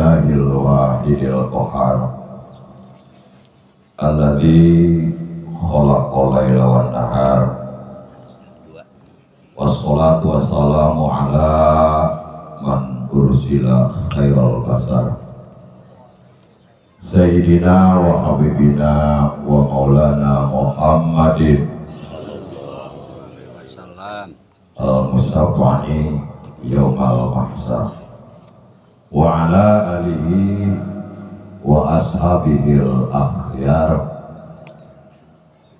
Alhamdulillahil wahidil qahar alladzi khalaqal laila wan nahar. Wassalatu wassalamu ala man ursila khairal basar sayyidina wa habibina wa maulana Muhammadin al-musaffani yaumal mahsyar wa ala alihi wa ashabihil akhyar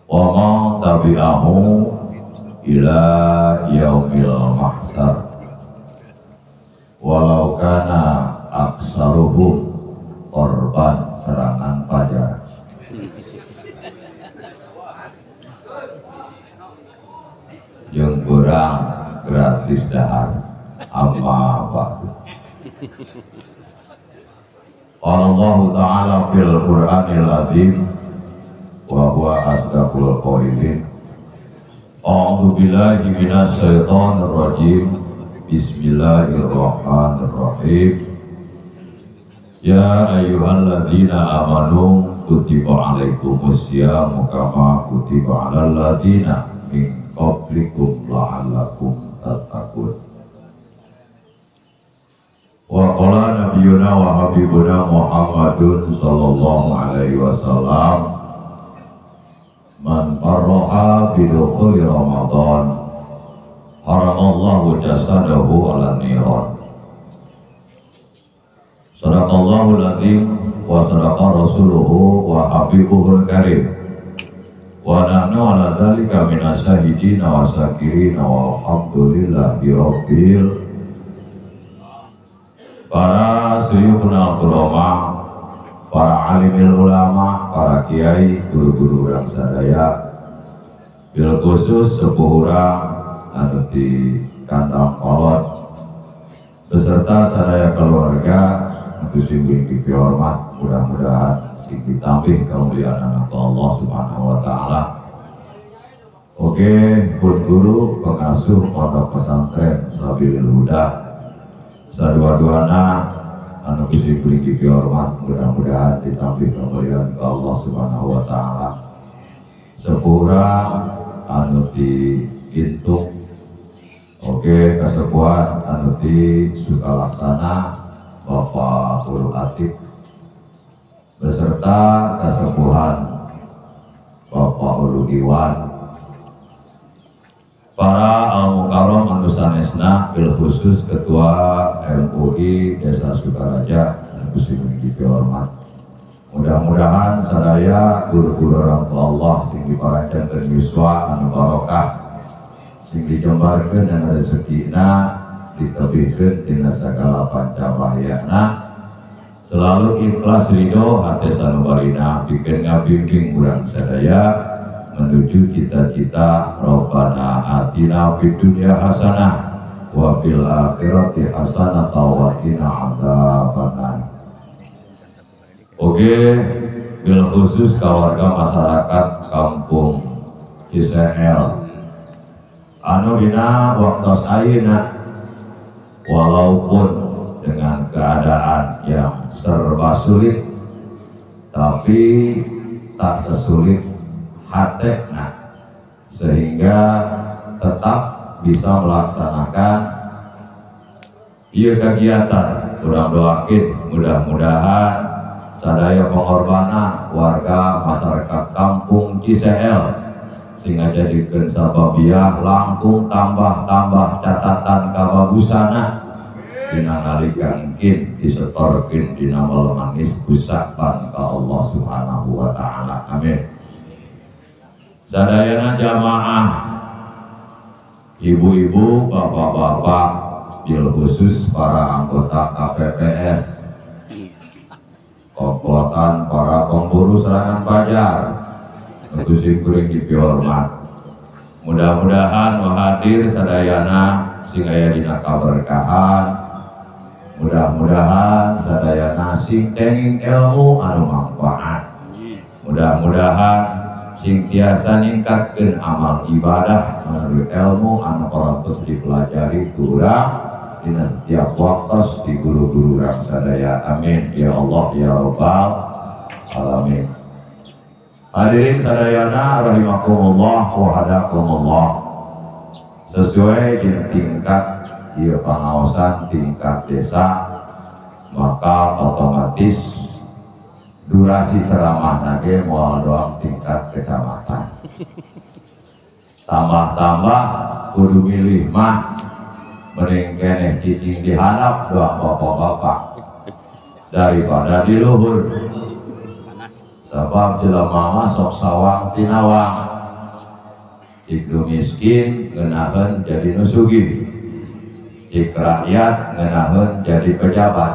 wa man tabi'ahu ila yaumil mahsyar walau kana aksaruhum korban serangan fajar. Jeung kurang gratis dahar amma ba'du. Allah Ta'ala fil Qur'anil azim wa huwa asdaqul qailin. A'udzu billahi minasyaitonir rajim. Bismillahirrahmanirrahim. Ya ayyuhalladzina amanu kutiba alaikumusyiyamu kama kutiba alal ladzina min qablikum la'allakum tattaqun. Wa qala nabiyuna wa habibuna Muhammadun sallallahu alaihi wasallam man farraha bi dukhuli Ramadan haramallahu jasadahu ala niran. Sadaqallahul azim wa sadaqa rasuluhu wa habibuhul karim. Wa nahnu ala dzalika minasyahidina wa syakirina walhamdulillahi rabbil. Para suyukhna ulama, para alimil ulama, para kiai, guru-guru urang sadaya, bil khusus sepuh urang anu di kandang kolot beserta sadaya keluarga anu sing dihormat, mudah-mudahan sing ditambih kemuliaan anak Allah Subhanahu wa taala. Oke, pun guru pengasuh pondok pesantren Sabilil Huda sadua-duana anu sing dihormat, mudah-mudahan ditambih kemuliaan ke Allah Subhanahu wa taala. Sepura anu di Gintung, oke, kasepuhan anu di Sukalaksana Bapak Guru Atik beserta kasepuhan Bapak Ulu Iwan, para al-mukarram anu sanesna bil khusus Ketua MUI Desa Sukaraja anu sing dihormat. Mudah-mudahan sadaya guru-guru orang tua Allah sing diparancankeun yuswa anu barokah, sing dijembarkeun dan rezekina ditebihkeun tina sagala panca bahyana, selalu ikhlas ridho hate sanubarina pikeun ngabimbing urang sadaya menuju cita-cita Rabbana atina fid dunya hasanah wa fil akhirati hasanah wa qina adzabannar. Oke, bil khusus ka warga masyarakat kampung Ciseel anu dina waktos ayeuna walaupun dengan keadaan yang serba sulit tapi tak sesulit hatena sehingga tetap bisa melaksanakan ieu kegiatan. Urang doakeun mudah-mudahan sadaya pengorbanan warga masyarakat kampung Ciseel sehingga jadikeun sababiah langkung tambah-tambah catatan kabagusana dina nalika engkin disetorkeun dina manis busapan ka Allah Subhanahu wa taala. Amin. Sadayana jamaah ibu-ibu, bapak-bapak, bil khusus para anggota KPPS, komplotan para pemburu serangan fajar, sim kuring dipihormat. Mudah-mudahan hadir sadayana sing aya dina kaberkahan. Mudah-mudahan sadayana sing kenging ilmu anu manfaat. Mudah-mudahan sing tiasa ningkatkeun amal ibadah melalui ilmu anu parantos dipelajari kurang. dina setiap waktu di guru-guru urang sadaya. Amin ya Allah ya Rabbal alamin. Hadirin sadayana rahimakumullah wa hadakumullah. Sesuai dengan tingkat ieu pangaosan tingkat desa, maka otomatis durasi ceramah nage moal doang tingkat kecamatan. Tambah-tambah kudu milih mah mending keneh cicing di handap doang bapak-bapak daripada di luhur. Sebab jelema mah sok sawang tinawang. Cik nu miskin ngeunaheun jadi nu sugih, cik rakyat ngeunaheun jadi pejabat,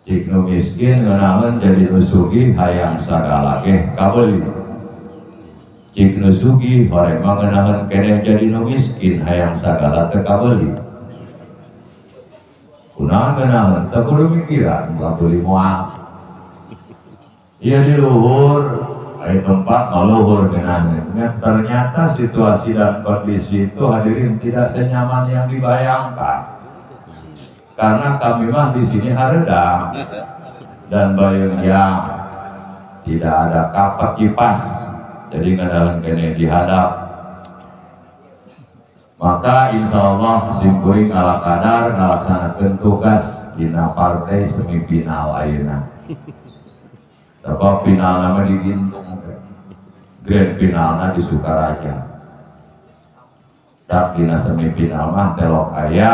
cik nu miskin ngeunaheun jadi nu sugih hayang sagala ge kabeuli, cik nu sugih horeng mah ngeunaheun keneh jadi nu miskin hayang sagala teu kabeuli. Kunaon ngeunaheun teu kudu mikiran kabeuli moal. Ieu di luhur ari tempat maluhur ngeunaheun. Ternyata situasi dan kondisi itu hadirin tidak senyaman yang dibayangkan. Karena kami mah di sini hareudang dan bayung yang tidak ada kapak kipas, jadi ngadahan kene dihadap. Maka insya Allah simkuring ala kadar ngalaksanakeun tugas dina partai semifinal ayeuna. Sebab final nama digintung, grand finalna di Sukaraja. Tak dina semifinal mah telok aya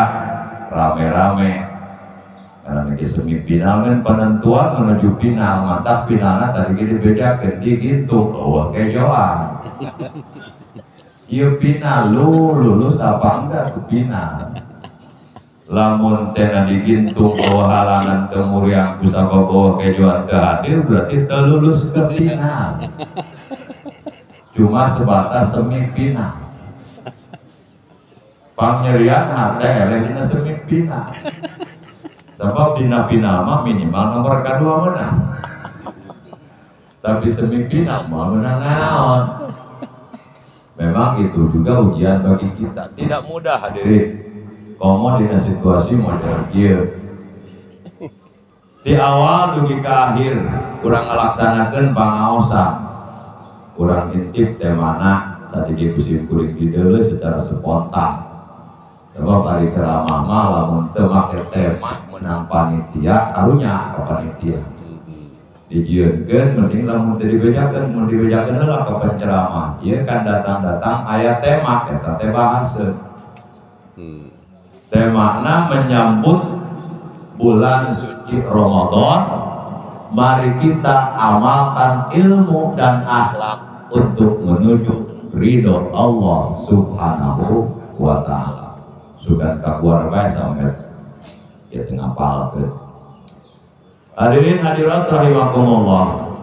rame-rame. Karena di semifinal kan penentuan menuju final, mantap finalna tadi ge dibedakeun digintung eueuh kejoan. Ieu final lu lulus apa enggak ke final. Lamun tena digintung eueuh halangan teu muriang ku sabab eueuh kejoan teu hadir berarti teu lulus ke final. Cuma sebatas semifinal. Pangnyerian hate eleh dina semifinal. Sebab dina final mah minimal nomor kadua menang. Tapi semifinal mah menang naon. Memang itu juga ujian bagi kita. Tidak mudah hadirin. Komo dina situasi model ieu. Di awal dugi ka akhir kurang ngalaksanakeun pangaosan. Kurang intip temana tadi ge kusim kuring dideuleu secara spontan. Sebab ari ceramah mah lamun teu make tema menang panitia karunya ka panitia. Dijieunkeun mending lamun teu dibejakeun, mun dibejakeun heula ka penceramah. Ieu kan datang-datang aya tema eta teh bahaseun. Temana menyambut bulan suci Ramadan, mari kita amalkan ilmu dan akhlak untuk menuju ridho Allah Subhanahu wa ta'ala. Sugan kakuar bae sampe ya teu ngapalkeun. Hadirin hadirat rahimakumullah.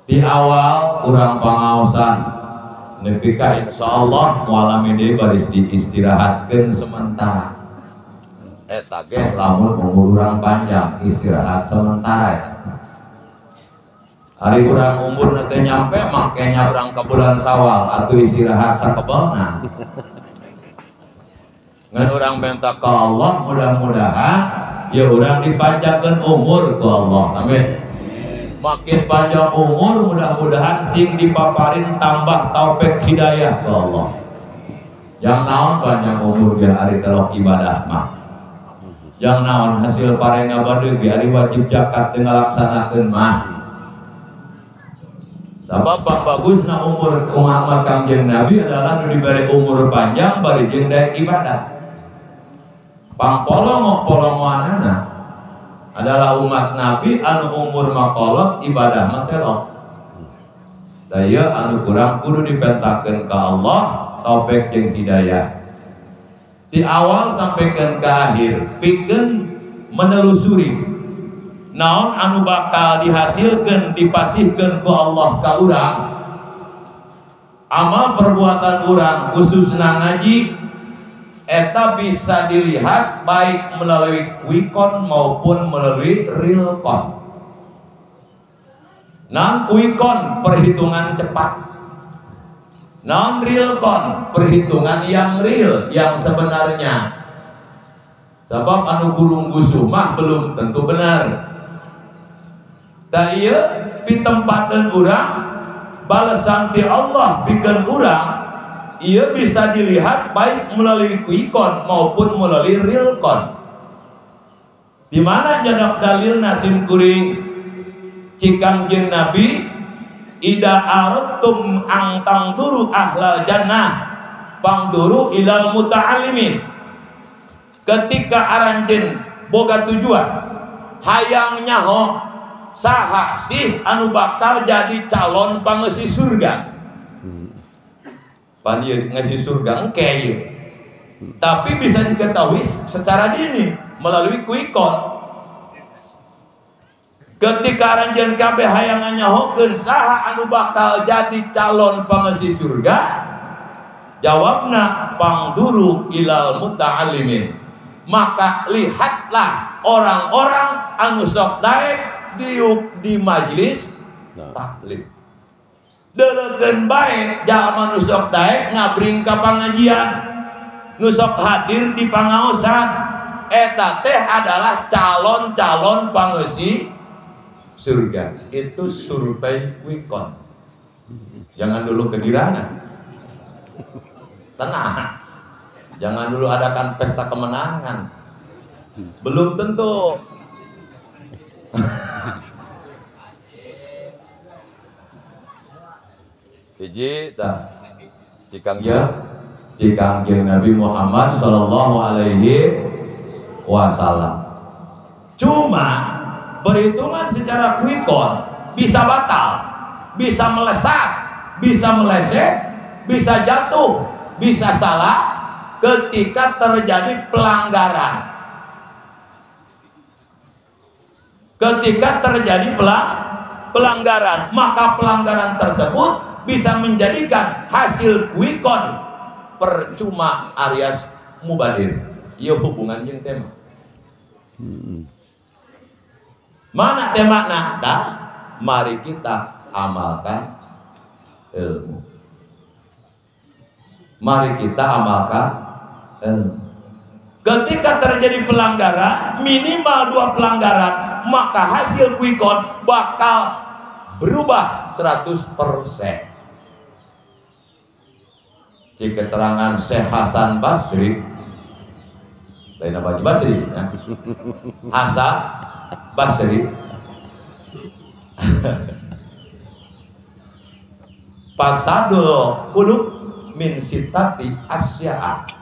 Di awal urang pangaosan nepi ka insyaallah moal deui baris diistirahatkeun sementara. Eta ge lamun umur urang panjang istirahat sementara. Ari urang umurna teu nyampe make nyabrang ka bulan Sawal atuh istirahat sakebelna. Ngan urang minta ka Allah mudah-mudahan ya urang dipanjangkeun umur ku Allah. Amin. Makin panjang umur mudah-mudahan sing dipaparin tambah taufik hidayah ku Allah. Yang naon panjang umur ge ari telok ibadah mah. Yang naon hasil pare ngabadeu ge ari wajib zakat teu ngalaksanakeun mah. Sabab bagusna umur umat Kangjeng Nabi adalah nu dibere umur panjang bari jeung daek ibadah. Pangpolongo-polongoanana adalah umat Nabi anu umur makolot ibadah mah telok. Daya anu kurang kudu dipentakeun ka Allah taufik jeung hidayah. Di awal sampaikan ke akhir pikeun menelusuri naon anu bakal dihasilkeun dipasihkeun ku Allah ka urang. Amal perbuatan urang khususna ngaji eta bisa dilihat baik melalui quick-count maupun melalui real count. Nah, quick count perhitungan cepat. Non real kon, perhitungan yang real, yang sebenarnya. Sebab anu gurung gusuh mah belum tentu benar. Tak ieu pitempateun urang, balesan ti Allah pikeun urang, ieu bisa dilihat baik melalui quick count maupun melalui real count. Di mana nyadak dalilna sim kuring? Cik Kangjeng Nabi, ida aradtum ang tangduru ahlal jannah pangduru ilal muta'alimin. Ketika aranjeun boga tujuan hayang nyaho saha sih anu bakal jadi calon pangeusi surga, pan ieu ngeusi surga engke ieu, tapi bisa diketahui secara dini melalui quick count. Ketika aranjeun kabeh hayang nyahokeun saha anu bakal jadi calon pangeusi surga, jawabna pangduru ilal muta'alimin. Maka lihatlah orang-orang anu sok daek diuk di majelis taklim. Deleukeun bae jalma nu sok daek ngabring ka pangajian, nu sok hadir di pangaosan, eta teh adalah calon-calon pangeusi surga. Itu survei quick count. Jangan dulu kegirangan, tenang. Jangan dulu adakan pesta kemenangan, belum tentu. Hiji tah Cik Kangjeng Nabi Muhammad sallallahu alaihi wasallam. Cuma perhitungan secara quick count bisa batal, bisa melesat, bisa meleset, bisa jatuh, bisa salah ketika terjadi pelanggaran. Ketika terjadi pelanggaran, maka pelanggaran tersebut bisa menjadikan hasil quick count percuma alias mubadir. Ieu hubungan jeung tema. Mana temana? Dah, mari kita amalkan ilmu. Mari kita amalkan ilmu. Ketika terjadi pelanggaran, minimal 2 pelanggaran, maka hasil quick count bakal berubah 100%. Cik keterangan Syekh Hasan Basri, lain apa Basri ya? Hasan Basri fasadul qulub min sitati asya'a.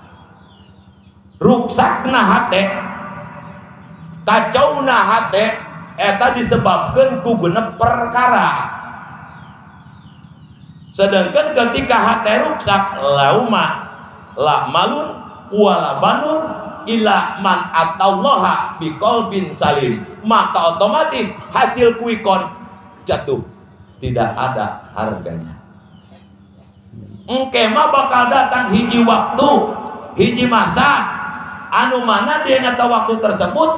Ruksakna hate, kacauna hate eta disebabkan ku genep perkara. Sedangkan ketika hate ruksak, lauma la malun wala banun ila man atallaha biqalbin salim, maka otomatis hasil quick count jatuh, tidak ada harganya. Engke mah bakal datang hiji waktu, hiji masa anu mana dia nyata waktu tersebut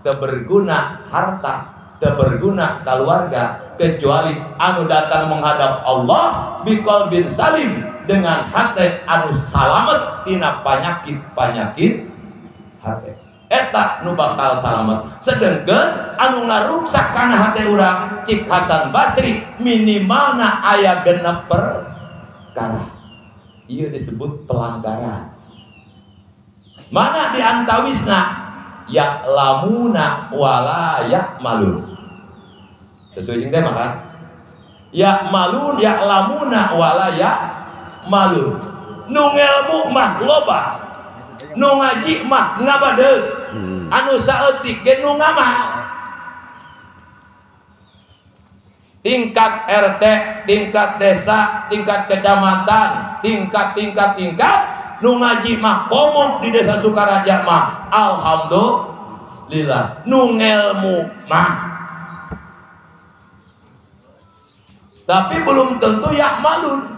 teberguna harta, teberguna keluarga, kecuali anu datang menghadap Allah biqalbin salim, dengan hati anu salamet tina penyakit-penyakit hati. Eta nu bakal salamet. Sedangkan anu ngaruksak kana hati urang, cik Hasan Basri, minimalna aya genep perkara. Ieu disebut pelanggaran. Mana di antawisna? Ya lamuna wala ya malun. Sesuai jeung tema kan? Ya malun, ya lamuna wala ya malun. Nu ngelmu mah loba, nu ngaji mah ngabadeug, anu saeutik ge nu ngamal. Tingkat RT, tingkat desa, tingkat kecamatan, tingkat nu ngaji mah komok di desa Sukaraja mah alhamdulillah. Nu ngelmu mah, tapi belum tentu ya malun.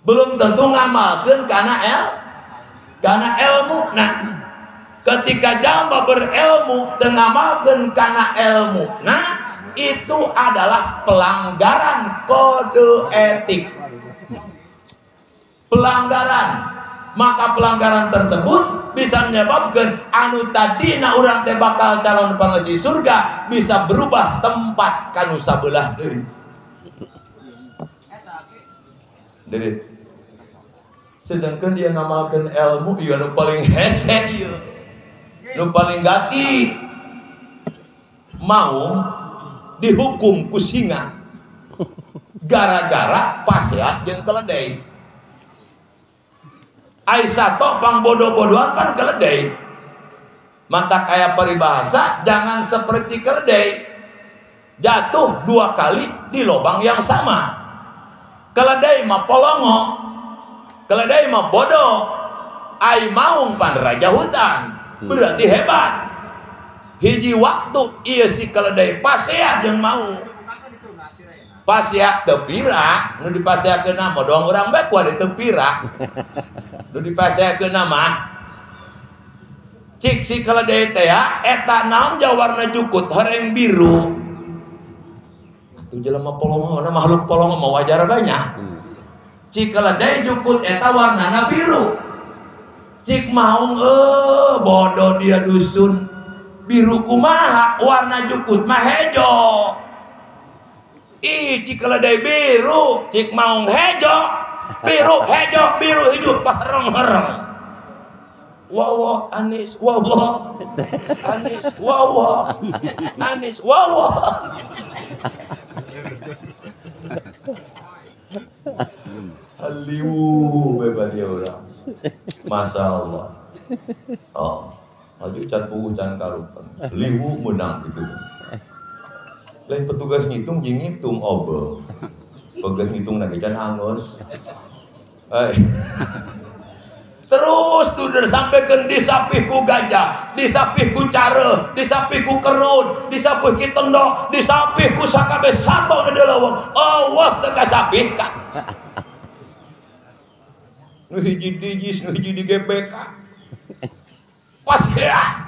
Belum tentu ngamalkeun kana ilmu. Nah, ketika jamba berilmu teu ngamalkeun kana ilmu, nah itu adalah pelanggaran kode etik. Pelanggaran. Maka pelanggaran tersebut bisa menyebabkan anu tadina urang teh bakal calon pangeusi surga bisa berubah tempat kanu sabelah deui. Jadi sedangkan dia ngamalkeun ilmu ieu nu paling hese ieu. Nu paling gati. Mau dihukum ku singa gara-gara paseat jeung keledai. Ai sato pang bodoh-bodohan pan keledai. Mata kaya peribahasa jangan seperti keledai. Jatuh dua kali di lubang yang sama. Keledai mah polongo. Keledai mah bodoh. Ai maung pan raja hutan. Berarti hebat. Hiji waktu ieu si keledai paseat jeung maung. Paseak teu pira, nu dipaseakeun mah doang urang bae kuari teu pira. Nu dipaseakeun mah cik si keledai teh ya, eta naon jawarna jukut horeng biru. Atuh jelema polongo, makhluk polongo mah wajar banyak. Cik keledai jukut eta warnana biru. Cik maung bodoh dia dusun. Biru kumaha warna jukut mah hejo. Ih, cik keledai biru, cik maung hejo, biru hejo, biru hijau, bareng-bareng. Wawo anis, wawo anis, wawo anis, wawo. Haliu bebas dia orang. Masya Allah. Oh, aduh can puguh can karupan. Liwu menang gitu. Lain petugas ngitung jeung ngitung obel. Petugas ngitung lagi can hangus. Terus duder sampai ke disapih ku gajah, disapih ku care, disapih ku kerun, disapih ki tendok, disapih ku sakabe sato nu leuweung. Allah teu kasapih ka. Nu hiji dijis, nu hiji di GBK. Pas ya.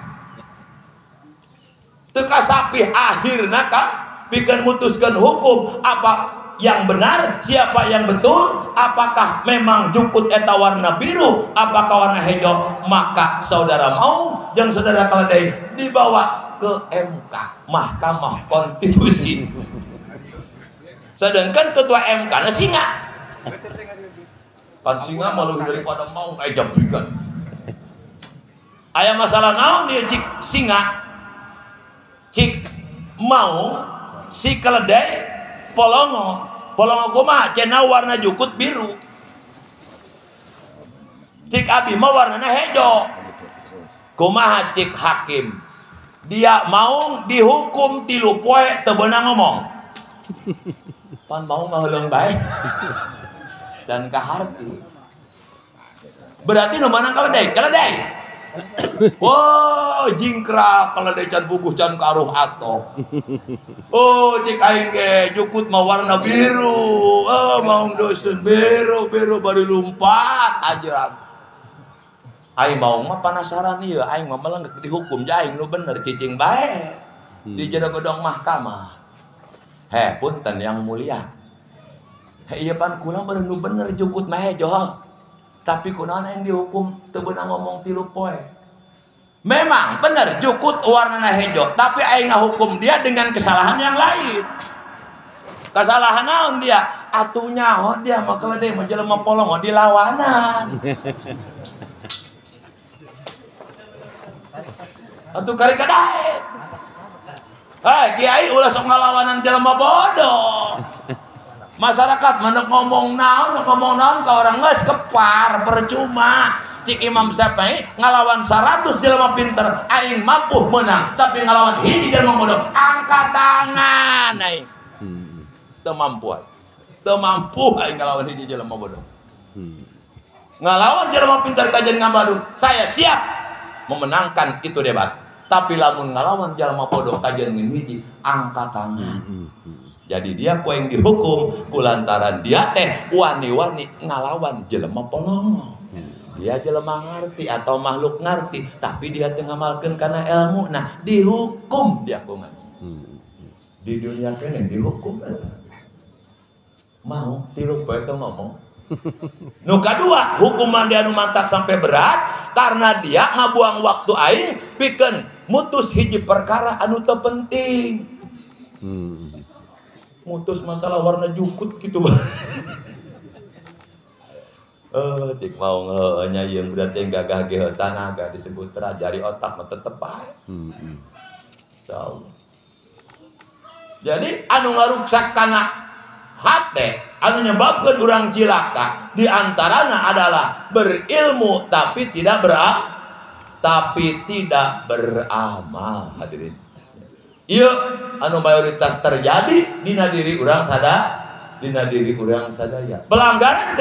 Teu kasapih akhirna kan pikeun mutuskeun hukum apa yang benar, siapa yang betul, apakah memang jukut eta warna biru, apakah warna hijau, maka saudara mau jeung saudara keledai dibawa ke MK, Mahkamah Konstitusi. Sedangkan ketua MK na singa. Kan singa malu daripada mau jabrikan. Aya masalah naon ieu cik singa? Cik mau si keledai polongo, polongo kumaha cenah warna jukut biru. Cik abi mah warnana hejo. Kumaha cik hakim? Dia mau dihukum 3 poe teu beunang ngomong. Pan mau ngaheuleung bae. Dan kaharti. Berarti nu manang keledai? Keledai. Wow, jingkrak keledai can puguh can karuh atoh. Oh, cik aing ge jukut mah warna biru. Oh, maung dusun biru biru baru lompat aja. Aing maung mah penasaran ieu, aing mah melenggek dihukum ja aing nu bener cicing bae. Di jero gedong mahkamah. Heh, punten yang mulia. Heh, ieu pan kula meureun nu bener jukut mah hejo. Tapi kunaon aing dihukum teu beunang ngomong 3 poe. Memang bener jukut warnana hejo, tapi aing ngahukum dia dengan kesalahan yang lain. Kesalahan naon dia? Atuh nyaho dia mah keledai mah jelema polongo dilawanan. Atuh kari kadaek. Hei, kiai ulah sok ngalawanan jelema bodoh. Masyarakat mana ngomong naon ka orang geus kepar percuma. Cik Imam Syafi'i ngalawan 100 jelema pinter aing mampu menang, tapi ngalawan hiji jelema bodoh angkat tangan aing. Teu mampu aing. Teu mampu aing ngalawan hiji jelema bodoh. Ngalawan jelema pinter kajian ngabadug, saya siap memenangkan itu debat. Tapi lamun ngalawan jelema bodoh kajian hiji angkat tangan. Jadi dia ku yang dihukum kulantaran dia teh wani-wani ngalawan jelema polongo. Dia jelema ngerti atau makhluk ngerti, tapi dia teu ngamalkeun kana ilmu. Nah, dihukum dia ku. Di dunia kene dihukum eta. Mau 3 poe teu ngomong. Nu kadua, hukuman dia nu mantak sampai berat karena dia ngabuang waktu aing pikeun mutus hiji perkara anu teu penting. Mutus masalah warna jukut gitu. Cik mau nya yang berarti gagah ge tanaga disebut jari otak mah tetep bae. Insyaallah. Jadi anu ngaruksak kana hate anu nyebabkeun urang cilaka di antarana adalah berilmu tapi tidak beramal hadirin. Ieu anu mayoritas terjadi dina diri urang dina diri urang sadaya. Pelanggaran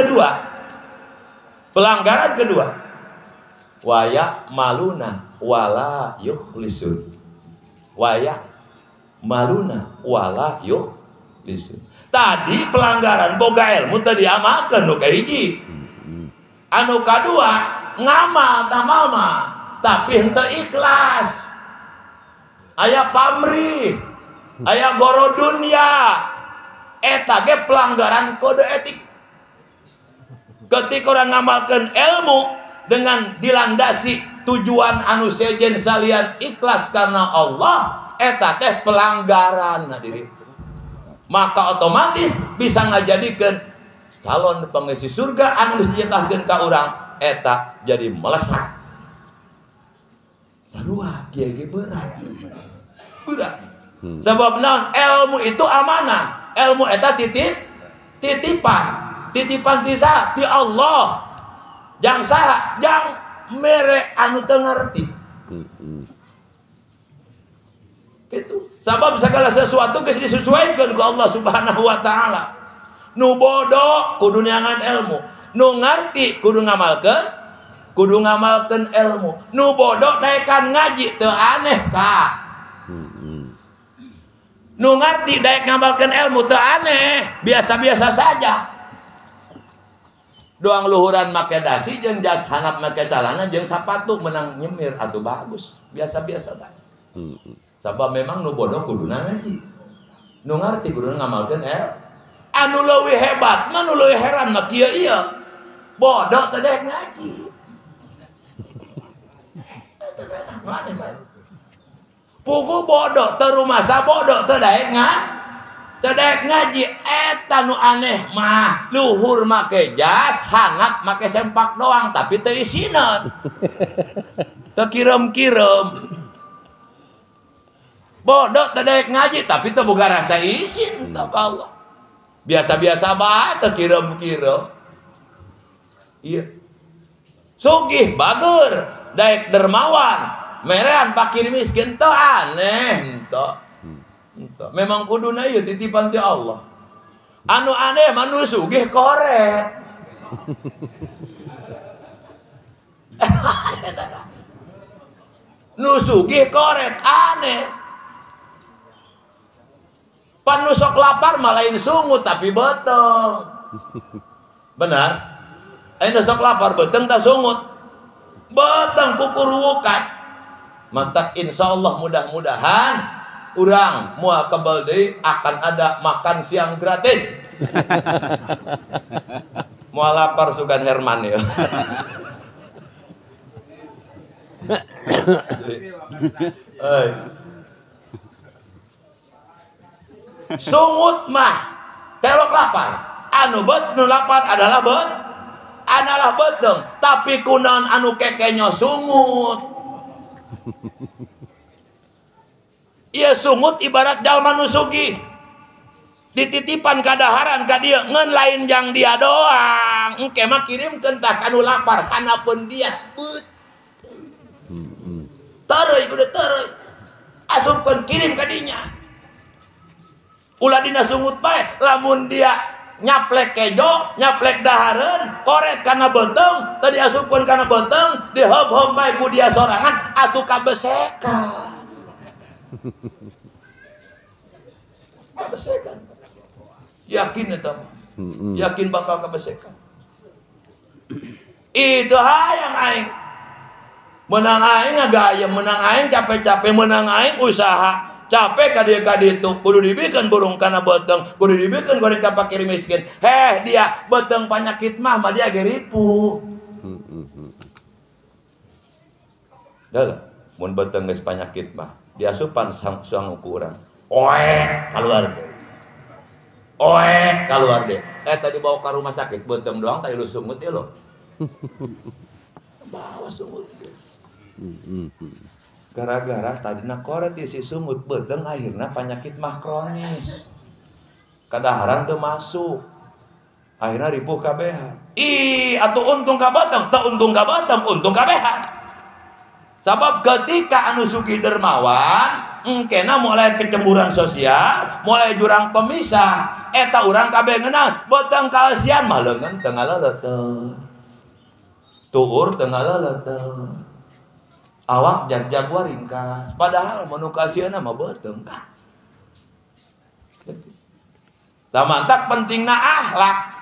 kedua waya maluna wala yukhlisun. Waya maluna wala yukhlisun. Tadi pelanggaran boga ilmu tadi amalkeun nu kahiji. Anu kadua ngamal tamal mah tapi henteu ikhlas. Aya pamrih, aya goro dunya. Eta ge pelanggaran kode etik. Ketika orang ngamalkeun ilmu dengan dilandasi tujuan anu sejen salian ikhlas karena Allah, eta teh pelanggaran hadirin. Maka otomatis bisa ngajadikeun calon pengisi surga anu disejatahkeun ka urang eta jadi melesak. Sarua kieu ge berat. Berat. Sebab naon? Ilmu itu amanah. Ilmu eta titipan. Titipan ti saha? Ti Allah. Jang saha? Jang mere anu teu ngarti. Itu. Sebab segala sesuatu geus disesuaikan ku Allah Subhanahu wa taala. Nu bodoh kudu neangan ilmu, nu ngarti kudu ngamalkeun ilmu. Nu bodoh daekan ngaji teu aneh ka. Nu ngarti daek ngamalkeun ilmu teu aneh, biasa-biasa saja. Doang luhuran make dasi jeung jas hanap make calana jeung sapatu menang nyemir atuh bagus, biasa-biasa bae. Sabab memang nu bodoh kuduna ngaji. Nu ngarti kuduna ngamalkeun ilmu. Anu leuwih hebat mah nu leuwih heran mah kieu ieu. Bodoh teh daek ngaji. Eta aneh mah. Pugu bodoh teu rumasa bodoh teu daek ngaji eta nu aneh mah. Luhur make jas, hangat make sempak doang tapi teu isineun. Teu kirem-kirem. Bodoh teu daek ngaji tapi teu boga rasa isin tah ka Allah. Biasa-biasa bae teu kirem-kirem. Iya. Sugih bager, daek dermawan, merean fakir miskin teu aneh henteu. Henteu. Memang kuduna ieu titipan ti Allah. Anu aneh mah nu sugih koret. Nu sugih koret aneh. Pan nu sok lapar mah lain sungut tapi beuteung. Benar? Ayeuna nu sok lapar beuteung tah sungut. Beuteung kukuruwukan. Mantak insyaallah mudah-mudahan urang moal kebel deui akan ada makan siang gratis. Moal lapar sugan Herman ya. Sungut mah telok lapar. Anu bet nu lapar adalah bet adalah beuteung, tapi kunaon anu kekenyo sungut. Ieu sungut ibarat jalma nu sugih. Dititipan kadaharan ka dieu ngeun lain jang dia doang. Engke mah kirimkeun tah ka nu lapar hanapeun dia. Beut. Tareuy kudu tareuy. Asupkeun kirim ka dinya. Ulah dina sungut bae, lamun dia nyaplek kejo, nyaplek dahareun, koret kana beuteung, teu diasupkeun kana beuteung, diheup-heup bae ku dia sorangan atuh kabesekan. Kabesekan. Yakin eta mah. Yakin bakal kabesekan. Itu hayang aing. Menang aing ngagayem, menang aing capek-capek, menang aing usaha. Capek ka dieu ka ditu, kudu dibikeun burung kana beuteung, kudu dibikeun goreng ka fakir miskin. Heh dia beuteung panyakit mah mah dia ge ripuh. Dah, mun beuteung geus panyakit mah diasupan sang ukuran. Oe keluar deh. Oe keluar deh. Tadi bawa ke rumah sakit beuteung doang tadi lu sungut ya lo. Bawa sungut dia. Gara-gara tadina koret isi sungut beuteung akhirna penyakit mah kronis. Kadaharan teu masuk. Akhirna ripuh kabehan. Ih, atuh untung ka beuteung, teu untung ka beuteung, untung kabehan. Sabab ketika anu sugih dermawan, engkena mulai kecemburuan sosial, mulai jurang pemisah. Eta urang kabeh ngeunah, beuteung kaeusian mah leungeun teu ngaleuleuteuh. Tuur teu ngaleuleuteuh. Awak jag-jagua ringkas, padahal menu kasieuna mah beuteung kah. Tah mantak pentingna akhlak.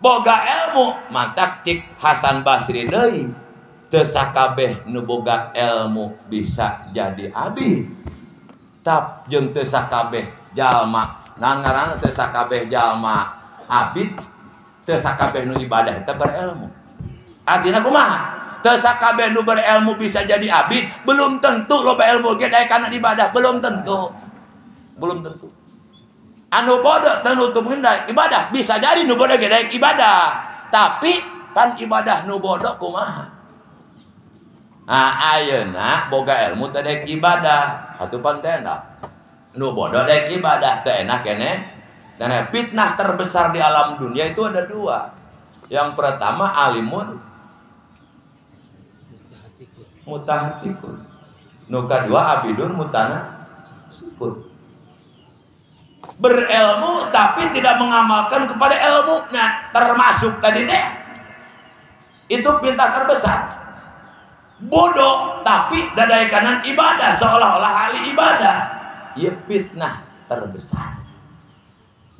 Boga ilmu, mantak cik Hasan Basri deui. Teu sakabeh nu boga ilmu bisa jadi abid. Tap jeung teu sakabeh jalma, naon ngaranna teu sakabeh jalma abid, teu sakabeh nu ibadah eta berilmu. Artina kumaha? Teu sakabeh nu berilmu bisa jadi abid, belum tentu loba ilmu ge daek kana ibadah, belum tentu. Belum tentu. Anu bodoh teu nutup ibadah, bisa jadi nu bodoh ge daek ibadah. Tapi pan ibadah nu bodoh kumaha? Nah, ayeuna boga ilmu teu daek ibadah, atuh pan teu enak. Nu bodoh daek ibadah teu enak keneh. Dan fitnah terbesar di alam dunia itu ada dua. Yang pertama alimun mutahatikun. Nu kadua abidun mutanasikun. Berilmu tapi tidak mengamalkan kepada ilmu. Nah, termasuk tadi teh itu fitnah terbesar. Bodoh tapi dadai kanan ibadah seolah-olah ahli ibadah. Ieu fitnah terbesar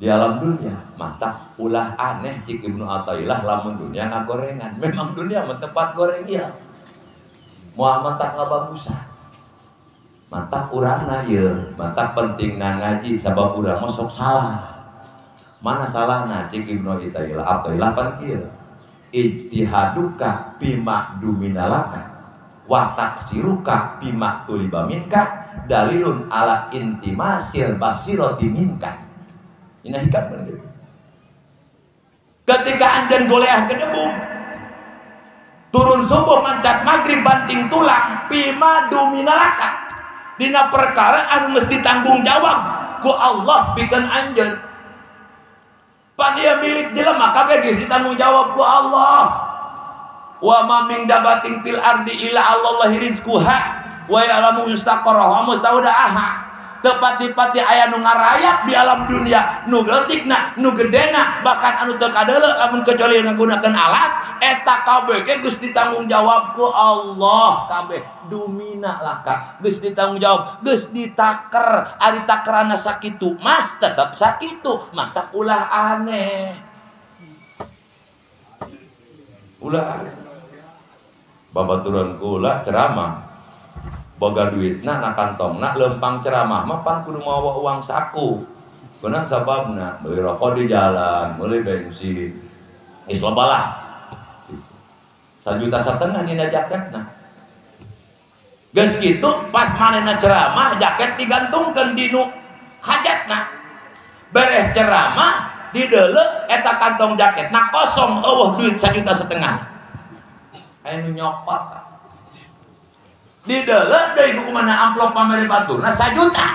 di alam dunia. Mantap ulah aneh cik Ibnu Athaillah lamun dunia ngagorengan. Memang dunia mah tempat goreng ieu. Moal mantak ngabagusan. Mantap urangna ieu, mantap pentingna ngaji sabab urang mah sok salah. Mana salahna cik Ibnu Athaillah? Athaillah pan kieu. Ijtihaduka bima duminalaka wa taksiruka bima tuliba minka dalilun ala intimasil basirati minka. Ini hikam kan gitu. Ketika anjeun goleah gedebuk, turun subuh mancat maghrib banting tulang bima duminalaka. Dina perkara anu geus ditanggung jawab ku Allah pikeun anjeun. Pan ieu milik jelema kabeh geus ditanggung jawab ku Allah. Wa ma min dabatin fil ardi illa Allahi rizquha wa ya'lamu mustaqarraha wa mustaudaha. Tepati-pati aya nu ngarayap di alam dunia, nu leutikna, nu gedena, bahkan anu teu kadeuleu lamun kecuali nggunakeun alat, eta kabeh ge geus ditanggung jawab ku Allah kabeh. Dumina laka geus ditanggung jawab, geus ditaker. Ari takerana sakitu mah tetep sakitu, mah ulah aneh. Ulah aneh. Babaturan kula ceramah boga duitna na kantongna lempang ceramah mah pan kudu mawa uang saku. Kunaon sababna? Beli rokok di jalan, beli bensin. Geus loba lah. 1,5 juta dina jaketna. Geus kitu pas manehna ceramah jaket digantungkeun di nu hajatna. Beres ceramah dideuleu eta kantong jaketna kosong eueuh duit 1,5 juta. Aya nu nyokot. Dideuleu deui ku kumaha amplop pamere baturna 1 juta.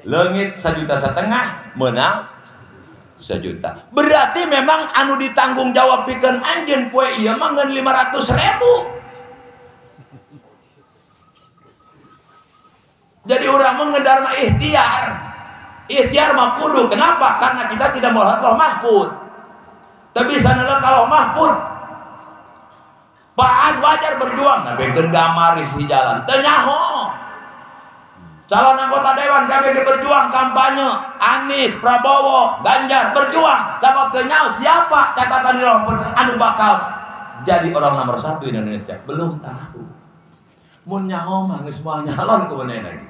Leungit 1,5 juta meunang 1 juta. Berarti memang anu ditanggung jawab pikeun anjeun poe ieu mah ngeun 500.000. Jadi urang mah ngedar mah ikhtiar. Ikhtiar mah kudu. Kenapa? Karena kita tidak melihat Lauh Mahfud. Tapi bisa kalau mahfud. Pak wajar berjuang, nabekeun gamar di jalan. Teu nyaho. Calon anggota dewan KBG berjuang kampanye, Anies, Prabowo, Ganjar berjuang. Sabab teu nyaho siapa catatan di Lauh Mahfud anu bakal jadi orang nomor 1 Indonesia? Belum tahu. Mun nyaho mah geus moal nyalon ku manehna lagi.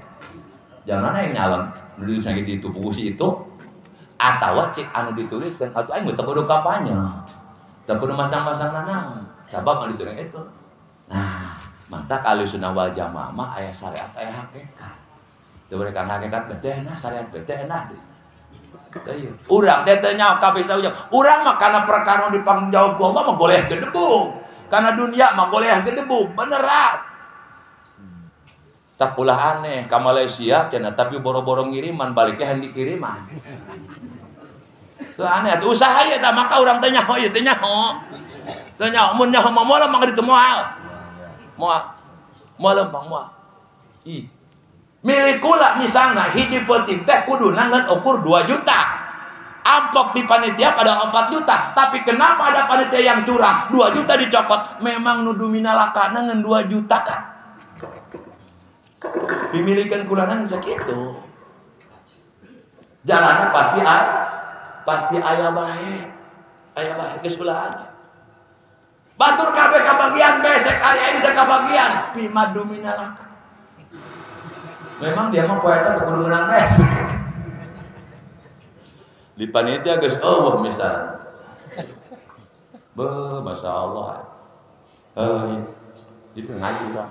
Jangan yang nyalon nulis lagi di itu puisi itu atawa cek anu dituliskan atuh aing teu kudu kampanye. Teu kudu masang-masang nanaon. Sabab anu disuruh itu. Nah, mantap ahli sunnah wal jamaah mah aya syariat aya hakikat. Teu mereka hakikat bete nah syariat bete nah. Urang teh teu nyaho kabeh saujang. Urang mah kana perkara nu dipangjawab ku Allah mah boleh gedebuk. Kana dunia mah boleh gedebuk, beneran. Tak ulah aneh ka Malaysia cenah tapi boro-boro ngiriman baliknya hendik kiriman. Teu aneh atuh usaha ieu tah maka urang teh nyaho ieu teh nyaho. Teu nyaho mun nyaho mah moal mah ditu moal. Moal. Moal lempang moal. Ih. Milik kula misalna hiji penting teh kuduna ngan ukur 2 juta. Amplop di panitia pada 4 juta, tapi kenapa ada panitia yang curang? 2 juta dicopot. Memang nu duminalakana ngan 2 juta kan. Pemilikan kula ngan sakitu. Jalanna pasti pasti aya bae. Aya bae geus ulah. Batur kabeh kabagian besek ari aing teh kabagian pima duminalaka. Memang dia mah poeta teu kudu meunang besek. Di panitia geus eueuh misal. Beuh, masyaallah. Heuh. Di ngaji urang.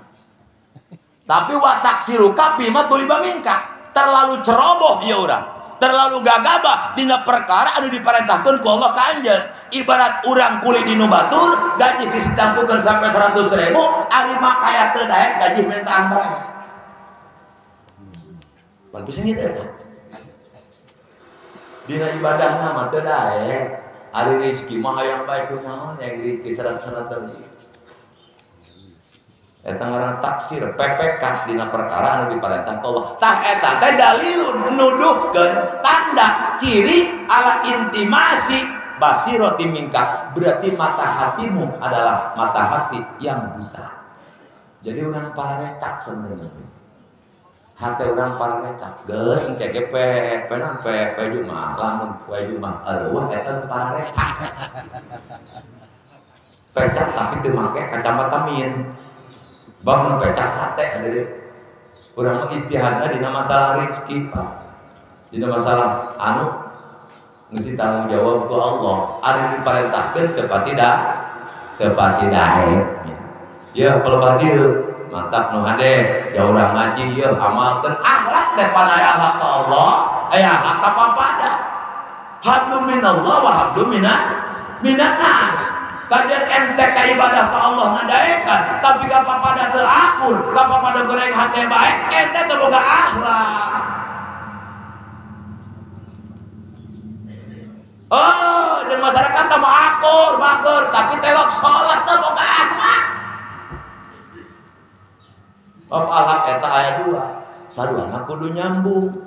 Tapi wa taksiruka bima tuliba minka. Terlalu ceroboh ya urang. Terlalu gagabah dina perkara anu diparentahkeun ku Allah ka anjeun. Ibarat urang kuli di nu batur, gaji geus ditangtukeun sampai 100.000, ari mah kaya teu daek gaji mintaan bae. Pan bisa gitu eta. Dina ibadahna mah teu daek. Ari rezeki mah hayang bae ku naon yang rezeki serat-serat deui. Eta ngaranna taksir PPK dina perkara anu diparentah ku Allah. Tah eta teh dalilun nuduhkeun tanda ciri ala intimasi basirati minka, berarti mata hatimu adalah mata hati yang buta. Jadi urang pararekak sebenarnya. Hati urang pararekak geus engke ge pe pe naon pe pe jumaah lamun poe jumaah eueuh eta pararekak. Pecak tapi teu make kacamata min. Bangun pecak hate ada urang mah ijtihadna dina masalah rezeki Pak. Dina masalah anu mesti tanggung jawab ku Allah. Anu diparentahkeun teu pati daek. Ya pelebah dieu mantap nu hade ya urang ngaji ieu amalkeun akhlak teh pan aya akhlak ka Allah, aya akhlak ka papada. Hablum minallah wa hablum minan nas. Kajian ente ka ibadah ka Allah ngadaekan, tapi ka papada teu akur, ka papada goreng hate bae, ente teu boga akhlak. Oh, jeung masyarakat teh mah akur, bager, tapi telok salat teu boga akhlak. Bab akhlak eta aya dua, saduana kudu nyambung.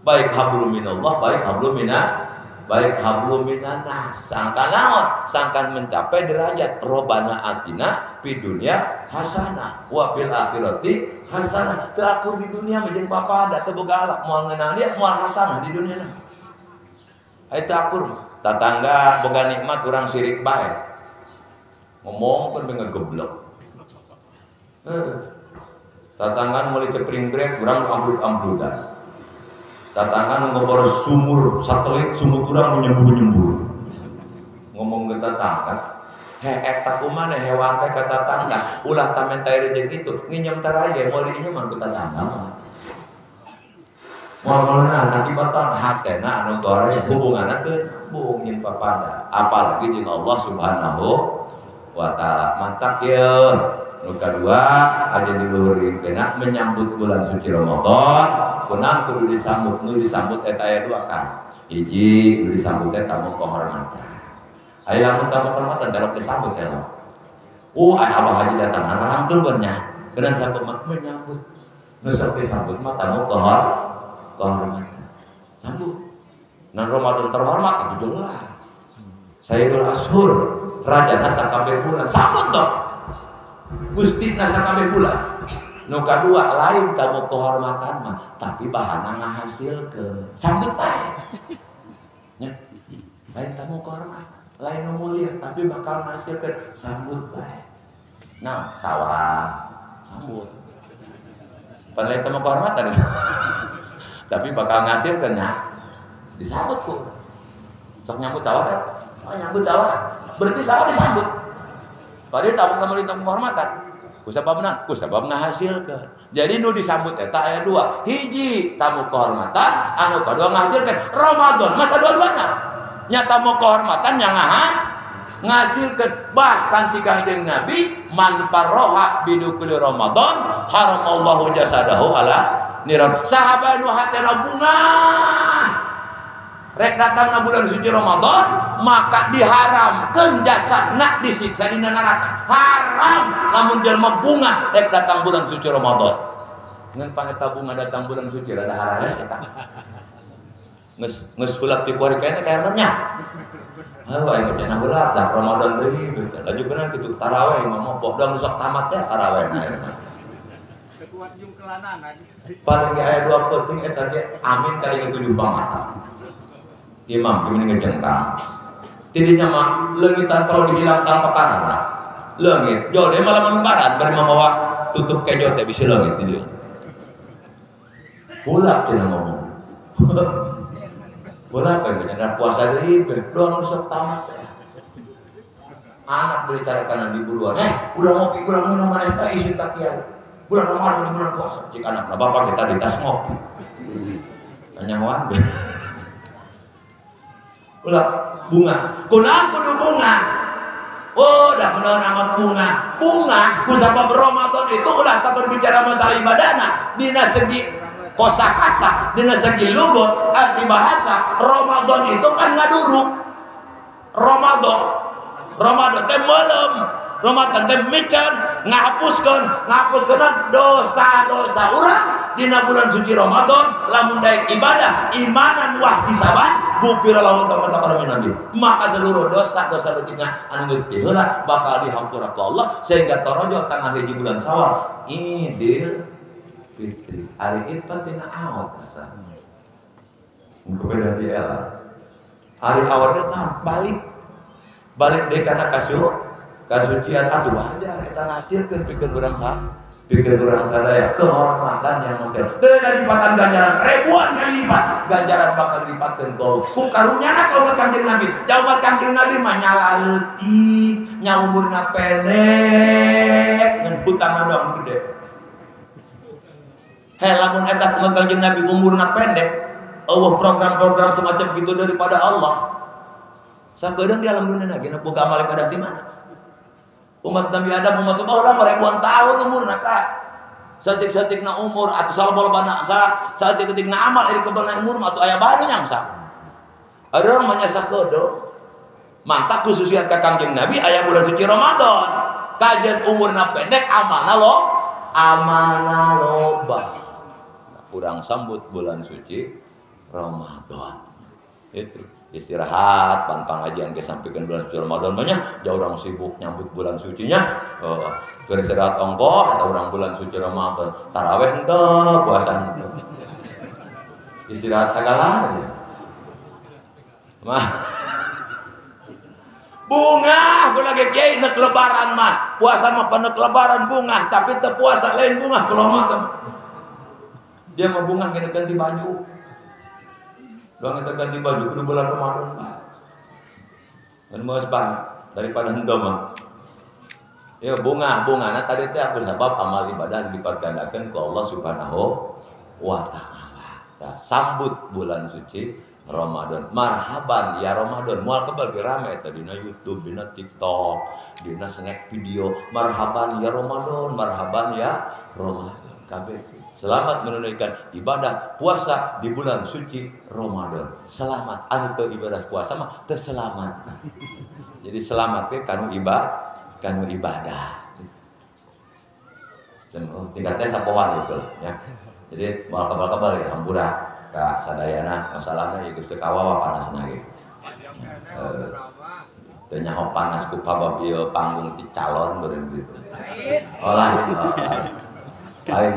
Baik hablum minallah, baik hablum minan, baik hablum minanas. Sangkan naon? Sangkan mencapai derajat robana atina fid dunya hasanah wa fil akhirati hasanah. Teu akur di dunia mah jeung papada teu boga akhlak, moal ngeunang dia moal hasanah di dunia na. Eta akur mah. Tatangga boga nikmat urang sirik bae. Ngomong pun dengan geblek. Tatangga meuli spring break urang ambruk-ambrukan. Tatangga ngebor sumur satelit sumur urang menyembur-nyembur. Ngomong ke tatangga, he eta kumaha hewan teh ka tatangga, ulah tamen teh rezeki kitu, nginjem taraje moal diinjeman ku tatangga mah. Moal-moalna akibatan hatena anu goreng hubunganna teu nyambung jeung papada, apalagi jeung Allah Subhanahu wa taala. Mantap yeuh. Nu kadua aja di luhur kena menyambut bulan suci Ramadan, kunang kudu disambut, nu disambut eta aya dua kan. Hiji kudu disambut teh tamu kehormatan. Aya lamun tamu kehormatan terok disambut teh. Aya abah haji datang, alhamdulillah nya. Bener sambut mah menyambut. Nu sok disambut mah tamu kehormatan. Sambut. Nan Ramadan terhormat itu jelas. Sayyidul Ashur, rajana sakabeh bulan, sambut dong. Gusti nasa kabeh bulan. Nu kadua lain tamu kehormatan mah, tapi bahana ngahasilkeun. Sambut bae. Nya. Lain tamu kehormatan. Lain nu mulia tapi bakal ngahasilkeun sambut bae. Nah, sawah sambut. Pan lain tamu kehormatan. Tapi bakal ngahasilkeun nya. Disambut ku. Sok nyambut sawah teh. Oh, nyambut sawah. Berarti sawah disambut. Padahal tamu tamu kehormatan. Ku sababna, ku sabab ngahasilkeun. Jadi nu disambut eta aya dua. Hiji tamu kehormatan, anu kadua ngahasilkeun. Ramadan masa dua-duana. Nya tamu kehormatan yang ngahasilkeun. Bahkan ti Kangjeng Nabi man farroha bidukul Ramadan haramallahu jasadahu ala niran. Sahabat nu hatena bunga rek datang na bulan suci Ramadan maka diharamkeun jasadna disiksa dina neraka. Haram lamun jelema bunga rek datang bulan suci Ramadan. Ngan paneta bunga datang bulan suci rada harares eta. Geus geus hulap ti kuari kaena ka hermannya. Halo aing cenah hulap dah Ramadan deui gitu. Lajukeun kitu taraweh ngomong pok dong sok tamat teh taraweh na herman. Kekuat jungkelanan. Paling ge aya dua penting eta ge amin kali 7 pamata. Imam gimana ngejengkang. Tidinya mah leungitan kalau dihilang tanpa karena. Leungit, jol deh malam lebaran bari mamawa tutup kejo teh bisa leungit di dieu. Hulap cenah ngomong. Hulap kan cenah puasa deui doang sok tamat teh. Anak bicarakan di buruan, ulah ngopi, ulah minum manis bae isin ka kiai. Bulan Ramadan bulan puasa. Cik anakna bapak kita di tas ngopi. Kanyahoan. Ulah bunga. Kunaon kudu bunga? Oh, dah kunaon amat bunga. Bunga ku sabab Ramadan itu ulah tak berbicara masalah ibadahna dina segi kosakata, dina segi lugot, arti bahasa Ramadan itu kan ngaduruk. Ramadan. Ramadan teh melem. Ramadan teh miceun, ngahapuskeun, ngahapuskeun dosa-dosa urang dina bulan suci Ramadan lamun daek ibadah imanan wahtisaban gufira lahu ma nabi. Maka seluruh dosa-dosa leutikna anu geus tiheula bakal dihampura ku Allah sehingga torojol tanggal 1 bulan Syawal Idul Fitri. Ari Id pan tina awat asa. Kepada di ela. Ari awatna nah, balik. Balik deui kana kasucian atuh wajar eta ngasilkeun pikeun urang sa. Pikir kurang sadaya kehormatan yang maksimal. Teu lipatan ganjaran ribuan kali lipat ganjaran bakal dilipatkeun ku ku karunyana ka umat Kangjeng Nabi. Da umat Kangjeng Nabi mah nyala leutik, nya umurna pendek, ngan hutangna doang gede. Heh lamun eta umat Kangjeng Nabi umurna pendek, eueuh program-program semacam gitu daripada Allah. Sakedeung di alam dunia ge boga amal ibadah di mana? Umat Nabi Adam, umat Allah ribuan tahun umurna ka. Satik-satikna umur atau salbolbana sa, satik-satikna amal iri kebelna umur atau aya baru nyangsa. Ada orang manya sakedo. Mantap khususiat ka Kangjeng Nabi aya bulan suci Ramadan. Kajian umurna pendek amalna lo, amalna loba. Kurang sambut bulan suci Ramadan. Itu istirahat pan pangajian ke sampaikan bulan suci Ramadan banyak jauh orang sibuk nyambut bulan sucinya istirahat ongkoh atau orang bulan suci Ramadan taraweh henteu puasa henteu istirahat sagala aja mah bunga kula ge kiai nek lebaran mah puasa mah panek lebaran bunga tapi teu puasa lain bunga kula mah dia mah bunga kena ganti baju. Doang kita ganti baju kudu bulan Ramadan mah. Dan geus bae daripada henteu mah. Ya bunga-bunga nah tadi teh aku sabab amal ibadah dilipat gandakeun ku Allah Subhanahu wa taala. Tah sambut bulan suci Ramadan. Marhaban ya Ramadan. Moal kebal ge rame eta dina YouTube, dina TikTok, dina snack video. Marhaban ya Ramadan, marhaban ya Ramadan. Kabeh. Selamat menunaikan ibadah puasa di bulan suci Ramadan. Selamat anu teu ibadah puasa mah teu selamat. Jadi selamat teh kanu ibadah, kanu ibadah. Dan tingkatnya sapohan itu ya. Jadi moal kebal-kebal ya hampura ka sadayana masalahna ieu geus teu kawawa panasna ge. Teu nyaho panas ku pabab ieu panggung ti calon beureun gitu. Oh lain. Lain.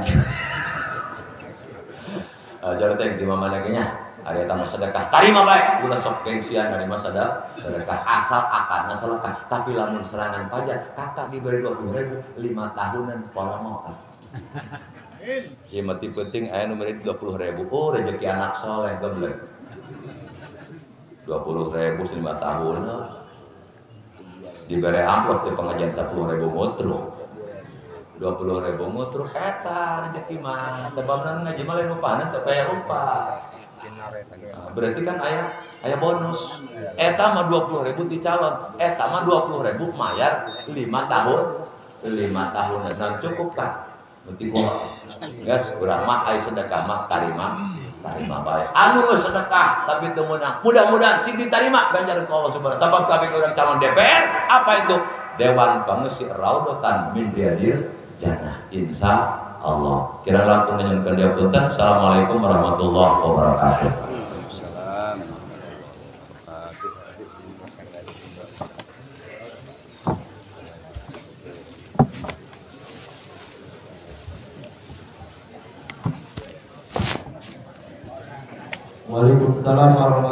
Jalan teh di mana ge nya. Ari eta mah sedekah tarima bae ulah sok gengsian narima sedekah asal akarna sedekah. Tapi lamun serangan fajar kakak diberi 20.000 5 tahunan pola mau. Ieu mah ti penting aya nu mere 20.000. Oh rezeki anak soleh geblek. 20.000 5 tahun. Dibere amplop teh pengajian 10.000 mutruk. 20.000 mutruk eta rezeki mah. Sababna ngaji mah lain rupaheun teu payah rupa. Berarti kan aya bonus. Eta mah 20.000 ti calon, eta mah 20.000 mayar 5 tahun. 5 tahun dan cukup kan? Penting kok. Guys, urang mah aya sedekah mah tarima bae. Anu geus sedekah tapi teu meunang. Mudah-mudahan sing ditarima ganjaran ku Allah Subhanahu. Sabab kabeh urang calon DPR, apa itu? Dewan Pangeusi Raudhatan min Riyadil Jannah. Insya Allah. Kira langkung nyuhunkeun diapunten. Assalamualaikum warahmatullahi wabarakatuh. Waalaikumsalam warahmatullahi wabarakatuh.